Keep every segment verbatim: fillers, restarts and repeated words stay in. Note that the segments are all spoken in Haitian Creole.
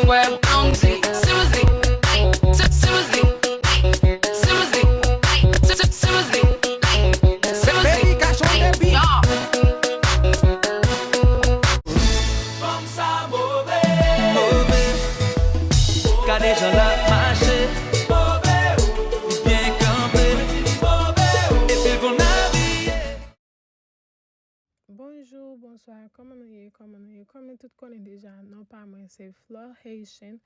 Wè Blondy, se mizik, se, se mizik, se mizik, se, se, se mizik, se mizik. Baby Cash on the beat. Fanm sa move. Move. Gade jan l ap mache. Move. Li byen kanpe. Epi l konn abiye. Bonjou, bonswa, kòman nou ye, kòman nou ye? Kòm nou tout konnen deja, non pa mwen se Flore Haitian.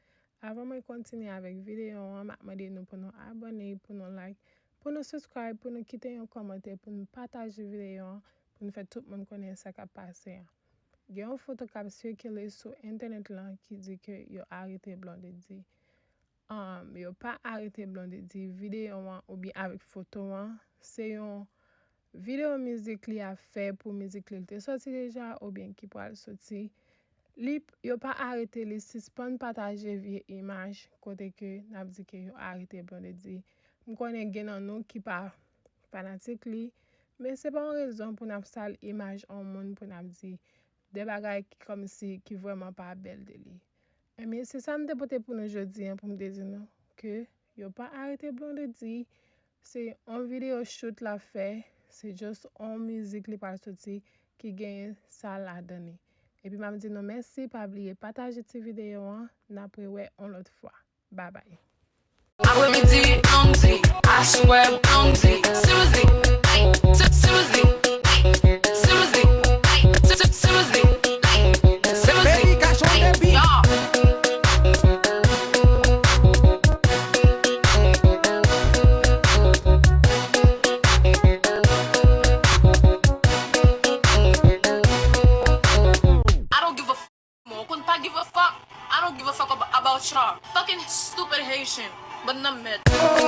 Avan mwen kontinye avèk videyo an, m ap mande nou pou nou abòne, pou nou like, pou nou subscribe, pou nou kite yon kòmantè, pou nou pataje videyo an, pou nou fè tout moun konnen sa k ap pase an. Gen yon foto k ap sikile sou entènèt lan ki di ke yo arete Blondedy. Um, yo pa arete Blondedy. Videyo an oubyen avèk foto an, se yon videyo mizik li ap fè pou mizik li te soti deja oubyen ki pral soti. Li, yo pa arete li, sispann pataje vye imaj kote ke n ap di ke yo arete Blondedy. M konnen gen nan nou ki pa fanatik li, men se pa yon rezon pou n ap sal imaj yon moun pou n ap di de bagay ki kòmsi ki vrèman pa bèl de li. Ebyen, se sa m te pote pou nou jodi an, pou m te di nou ke yo pa arete Blondedy. Se yon videyo shoot l ap fè, se just yon mizik li pral soti ki genyen sa ladan li. Epi m ap di nou mèsi, pa bliye pataje ti videyo an, n ap rewè yon lòt fwa. Bye bye. Apremidi, Blondy, aswè, Blondy, se mizik, se, se mizik, se mizik, se, se, se mizik, se mizik. Baby Cash on the beat. Yo. I don't give a f-, ou konn pa give a fuck. I don't give a fuck ab-, about y'all. Fucking stupid Haitian. Bann nan mèd.